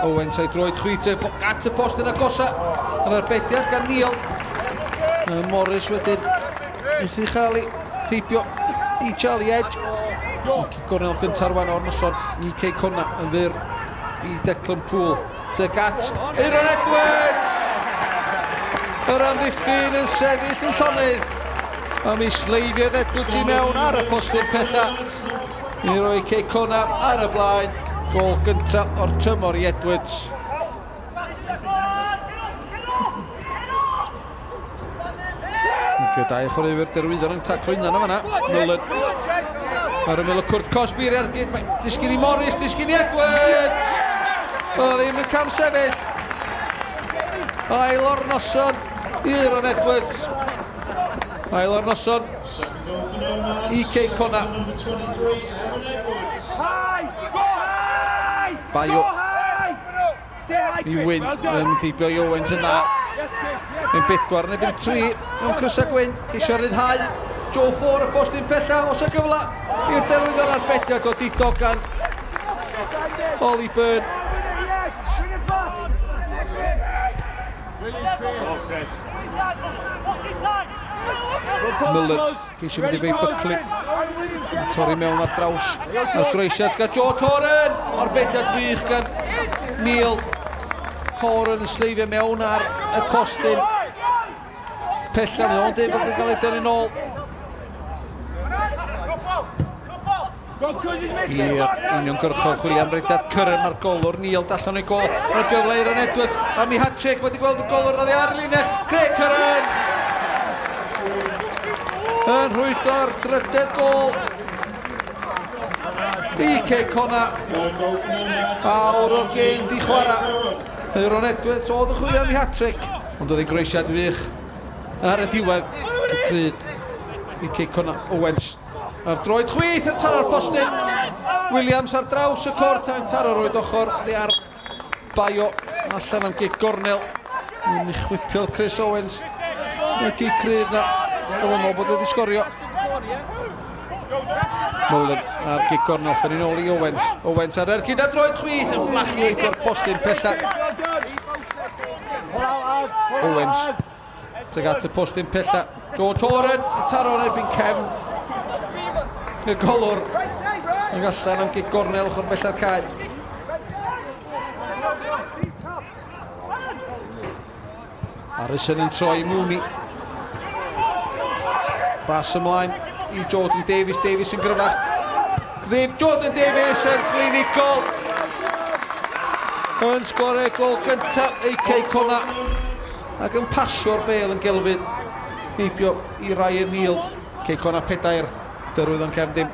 Owens a'i droed chwith at y post yn agosa. Yr arbediad gan Neil. Morris wedyn methu chael ei heibio i Charlie Edge. Cic gornel gyntaf rwan o'r noson i Cei Connah yn fyr i Declan Poole. Tuag at Aeron Edwards! Yr amddiffyn yn sefyll yn llonydd. A mi sleifiodd Edwards i mewn ar y postyn pella i roi Cei Connah ar y blaen. Gôl gyntaf o'r tymor i Edwards. Gyda'i chwaraewyr derwyddon yn taclo unan o fanna. Mullen. Ar ymyl y cwrt cosb i'r ergyd. Mae disgyn i Morris, disgyn i Edwards! O, ddim yn cam sefyll. Ail o'r noson i Aaron Edwards. Ail o'r noson i Cei Connah. Baio. I Wyn, yn mynd heibio i Owens yn dda. Yn bedwar yn ebyn tri mewn crysau gwyn, ceisio rhyddhau. Joe Ford y postyn pella, os y gyfle i'r derwyddon arbediad o Dito gan Ollie Byrne. Muller. Ceisio mynd i fei Buckley. Yn torri mewn ar draws. A'r groesiad gan George Horan. Arbediad wych gan Neil. Horan yn sleifio mewn ar y postyn. Pella mae o'n dweud bod yn cael ei dynnu nôl. I'r uniongyrchol chwilio am rediad Curran, mae'r golwr Neil allan o'i gol. Mae'r gyfle i Aaron Edwards am ei hat-trick, wedi gweld y golwr oddi ar y linell. Craig Curran! Yn rhwydo'r drydedd gol i Cei Connah. Awr o'r gêm di chwarae. Aaron Edwards oedd yn chwilio am ei hat-trick, ond oedd ei groesiad wych ar y diwedd. Crydd i Cei Connah Owens. Ar droed chwith yn taro'r postyn. Williams ar draws y cwrt yn taro rwyd ochr oddi ar Baio allan am gic gornel. Mi chwipiodd Chris Owens y gic cryf na. Oedd yn meddwl bod wedi sgorio. Mullen ar gic gornel, ffyn i'n ôl i Owens. Owens ar ergyd ar droed chwith yn fflachio i postyn pella. Owens Tuag at y postyn pella. George Horan yn taro yn erbyn cefn y golwr. Yn allan am gig gornel ochr bella'r cae. Harrison yn troi Mooney. Bas ymlaen i Jordan Davies. Davies yn gryfach. Gryf Jordan Davies yn glinigol. Yn sgorio gol gyntaf ei Cei Connah. Ac yn pasio'r bêl yn gelfydd heibio i Ryan Neal. Cei Connah 4, Derwyddon Cefn dim.